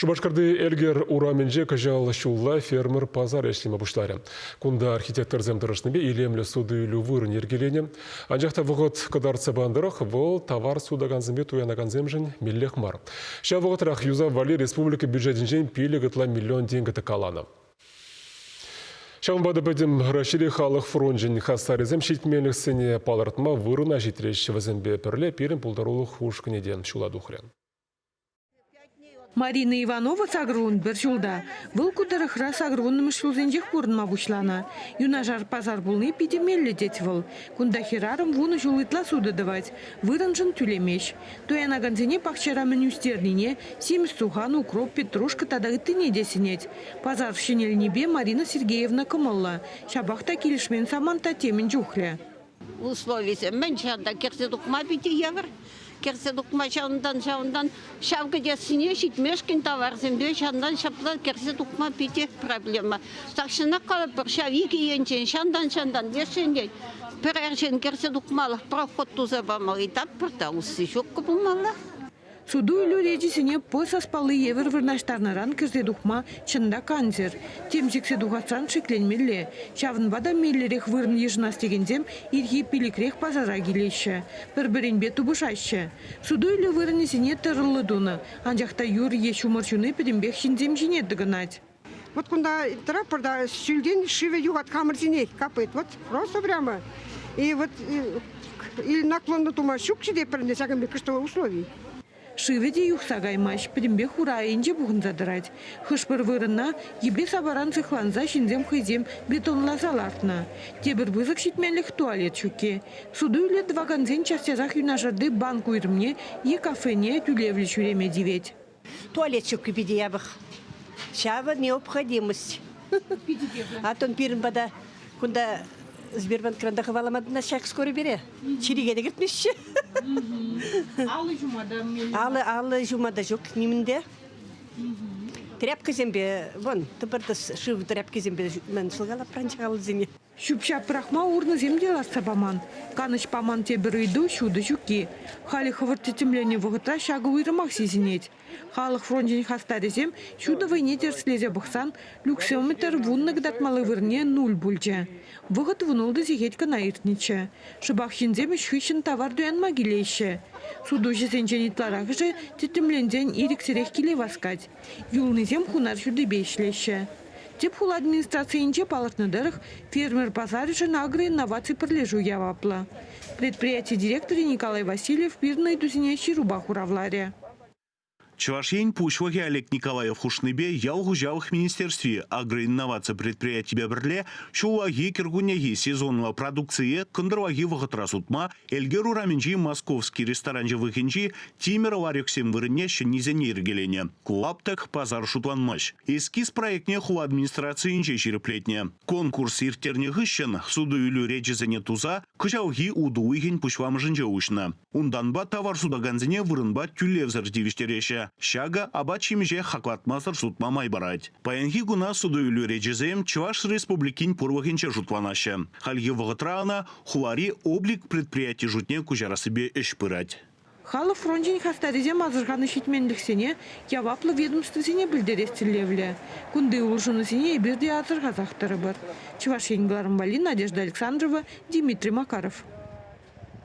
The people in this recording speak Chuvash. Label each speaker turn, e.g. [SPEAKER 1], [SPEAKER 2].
[SPEAKER 1] Шупашкарти Элгер урамӗнче кӑҫал ҫулла фермер пасарӗ ӗҫлеме пуҫларӗ. Кунта архитекторсем тӑрӑшнипе илемлӗ суту-илӳ вырӑн йӗркеленӗ. Анчах та вӑхӑт кӑтартса панӑ тӑрӑх вӑл тавар сутакансемпе туянакансемшӗн меллех мар. Ҫав вӑхӑтрах юсав валли республика бюджетӗнчен 5 ытла миллион тенкӗ тӑккаланӑ. Ҫавӑнпа та пӗтӗм Раҫҫейри халӑх фрончӗн хастарӗсем ҫитменлӗхсене палӑртма вырӑна ҫитрӗҫ. Вӗсемпе пӗрле пирӗн пултарулӑх ушкӑнӗ те ҫула тухрӗ.
[SPEAKER 2] Марина Иванова 81 ҫулта. Вӑл ку тӑрӑхра 80-мӗш ҫулсенчех пурӑнма пуҫланӑ. Юнашар пасар пулни питӗ меллӗ тет вӑл. Кунта хӗрарӑм вунӑ ҫул ытла сутӑ тӑвать. Вырӑншӑн тӳлемест. Туянакансене пахчара мӗн ӳстернине, симӗс сухан, укроп, петрушка тата ыттине те сӗнет. Пасар ҫӗнелнипе Марина Сергеевна кӑмӑллӑ. Ҫапах та килӗшмен самант та темӗн чухлӗ.
[SPEAKER 3] Условисем мӗн ҫавӑнта кӗрсе тухма питӗ йывӑр. Кӗрсе тухма ҫавӑнтан-ҫавӑнтан ҫав кӗтессине ҫитмешкӗн таварсемпе ҫавӑнтан ҫапла кӗрсе тухма питӗ проблема. Тахҫанах калӑпӑр, ҫав икӗ енчен ҫантан-ҫантан леш енчен пӗр арҫын кӗрсе тухмалӑх проход туса пама ыйтатпӑр та усси ҫуккӑ пулмалла.
[SPEAKER 2] Суту-илӳ речӗсене пӑр саспалли евӗр вырнаҫтарнӑран кӗрсе тухма чӑн та кансӗр. Тем сиксе тухасран шикленмелле. Ҫавӑнпа та меллӗрех вырӑн йышӑнас текенсем ирхи пилӗкрех пасара килеҫҫӗ, пӗр-пӗринпе тупӑшаҫҫӗ. Суту-илӳ вырӑнӗсене тӑрӑллӑ тунӑ, анчах та юр е ҫумӑр ҫуни пӗтӗмпех ҫынсем ҫине тӑкӑнать.
[SPEAKER 4] Вот кунта тӑратпӑр та ҫӳлтен шывӗ юхать хамӑр ҫине капает. Вот просто прямо. И вот или наклонно тума ҫук-ши тетпӗр ӗнтӗ ҫакӑн пек что условий.
[SPEAKER 2] Шывӗ те юхса каймасть, пӗтӗмпех ура айӗнче пухӑнса тӑрать. Хӑш-пӗр вырӑна йӗпе-сапаран сыхланса ҫынсем хӑйсем бетонласа лартнӑ. Тепӗр пысӑк ҫитменлӗх туалет ҫукки. Суту-илӳ тӑвакансен час-часах юнашарти банк уйрӑмне е кафене тӳлевлӗ ҫӳреме тивет.
[SPEAKER 5] Туалет ҫукки питӗ япӑх. Ҫавӑ необходимость. А то пирӗн пата кунта Сбербанкран та хӑвалама ҫак скоро пире. Чирике те кӗртмеҫҫӗ.
[SPEAKER 2] Алӑ ҫума та
[SPEAKER 5] Алӑ, алӑ ҫума та ҫук нимӗнте. Тряпкӑсемпе, вон, тӑпӑртӑс шыв тряпкисемпе мӗн шӑлкалапранчӗ алӑсене.
[SPEAKER 2] Ҫӳп-ҫап пӑрахма урнӑсем те лартса паман. Канӑҫ паман тепӗр ыйту – ҫутӑ ҫукки. Халӗ хӑвӑрт тӗттӗмленнӗ вӑхӑтра ҫакӑ уйрӑмах сисӗнет. Халӑх фрончӗн хастарӗсем ҫутӑ вӑйне тӗрӗслесе пӑхсан люксометр вуннӑ кӑтартмалли вырӑнне нуль пулчӗ. Вӑхӑт вунултӑ сехет кӑна иртнӗччӗ. Шӑпах ҫынсем ӗҫ хыҫҫӑн тавар туянма килеҫҫӗ. Сутуҫӑсенчен ытларахӑшӗ тӗттӗмленсен ирӗксӗрех киле васкать. Юлнисем хунар ҫутипе ӗҫлеҫҫӗ. Тӗп хула администрацийӗнче палӑртнӑ тӑрӑх, фермер пасарӗшӗн агроинноваци пӗрлешӳ яваплӑ. Предприяти директорӗ Николай Васильев пирӗн ыйтусене ҫырупа хуравларӗ.
[SPEAKER 6] Чӑваш Ен Пуҫлӑхӗ Олег Николаев хушнипе ял хуҫалӑх министерстви агроинноваци предприятипе пӗрле ҫуллахи-кӗркуннехи сезонлӑ продукцие кӑнтӑрлахи вӑхӑтра сутма Элкер урамӗнчи Московский ресторан ҫывӑхӗнчи тимӗр ларексем вырӑнне ҫӗннисене йӗркеленӗ. Ку лаптӑк пасар шутланмасть. Эскиз проектне хула администрацийӗнче ҫирӗплетнӗ. Конкурс ирттернӗ хыҫҫӑн суту-илӳ речӗсене туса кӑҫалхи утӑ уйӑхӗн пуҫламӑшӗнче уҫнӑ. Унтанпа тавар сутакансене вырӑнпа тӳлевсӗр тивӗҫтереҫҫӗ. Ҫакӑ апат-ҫимӗҫе хаклатмасӑр сутма май парать. Паянхи куна суту-илӳ речӗсем Чӑваш Республикин пурлӑхӗнче шутланаҫҫӗ. Хальхи вӑхӑтра ӑна Хулари Облик предприяти шутне куҫарассипе ӗҫ пырать.
[SPEAKER 2] Халӑх фрончӗн хастарӗсем асӑрханӑ ҫитменлӗхсене яваплӑ ведомствӑсене пӗлтерес тӗллевлӗ. Кунти улшӑнусене эпир те асӑрхасах тӑрӑпӑр. Чӑваш Ен кӑларӑм валли Надежда Александрова, Дмитрий Макаров.